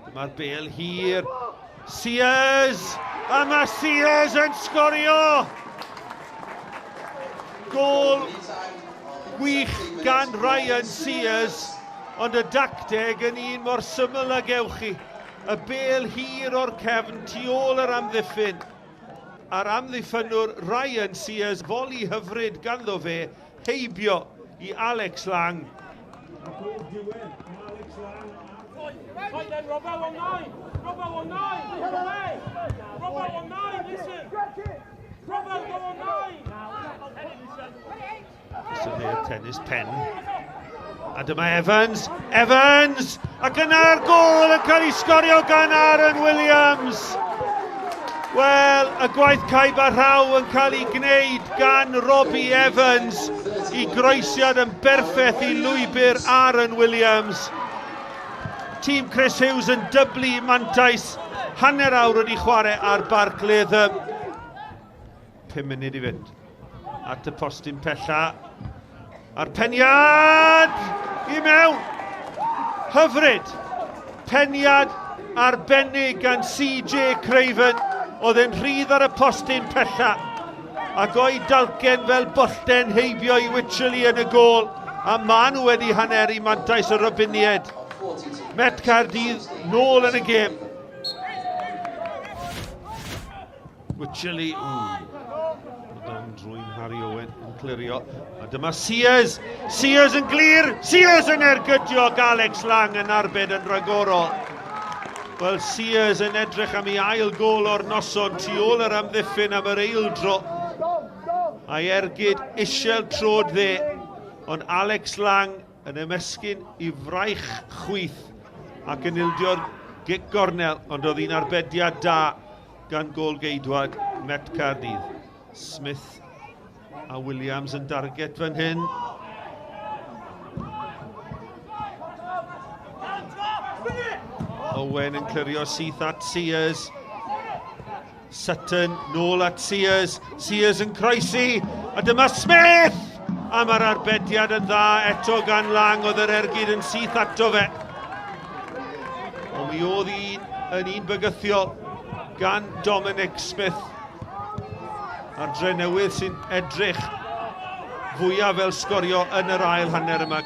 Dyma'r bel hir. Sears! A mae Sears yn sgorio! Gôl gwych gan Ryan Sears, ond y dacteg yn un mor syml ag ewch chi. Y bel hir o'r cefn tu ôl yr amddiffyn. A'r amddiffynnwr Ryan Sears, foli hyfryd ganddo fe, heibio i Alex Lang. Ac o'r diwedd, Alex Lang Right then, Robbo on nine. Robbo on nine. Away. Robbo on nine, listen. Robbo, go on nine. Sydd tennis pen. A dyma Evans. Evans! Ac yna'r gôl yn cael ei sgorio gan Aaron Williams. Wel, y gwaith caib a rhaw yn cael ei gwneud gan Robbie Evans i groesiad yn berffaith i lwybr Aaron Williams. Tîm Chris Hughes yn dyblu mantais hanner awr wedi chwarae ar Barc Latham. 5 munud i fynd. At y postyn pella. A'r peniad i mewn. Hyfryd. Peniad arbennig gan CJ Craven. Oedd e'n rhydd ar y postyn pella. Ac o'i dalcen fel bollten heibio i Wycherley yn y gôl. A maen nhw wedi haneru mantais y Robiniaid. Met Caerdydd nôl yn y gêm. Wycherley, ww. O dan drwy'n Harry Owen yn clirio. A dyma Sears. Sears yn glir. Sears yn ergydio ac Alex Lang yn arbed yn rhagorol. Wel, Sears yn edrych am ei ail gol o'r noson tu ôl yr amddiffyn am yr eildro. A'i ergyd isiel trod dde, ond Alex Lang yn ymesgyn i fraich chwith ac yn ildio'r gic gornel, ond oedd hi'n arbediad da gan gôl-geidwad Met Caerdydd. Smith a Williams yn darget fan hyn. Owen yn clirio syth at Sears. Sutton nôl at Sears. Sears yn croesi. A dyma Smith! A mae'r arbediad yn dda eto gan Lang. Oedd yr ergyd yn syth ato fe. Ond mi oedd un yn un bygythiol gan Dominic Smith. A'r Drenewydd sy'n edrych fwyaf fel sgorio yn yr ail hanner yma.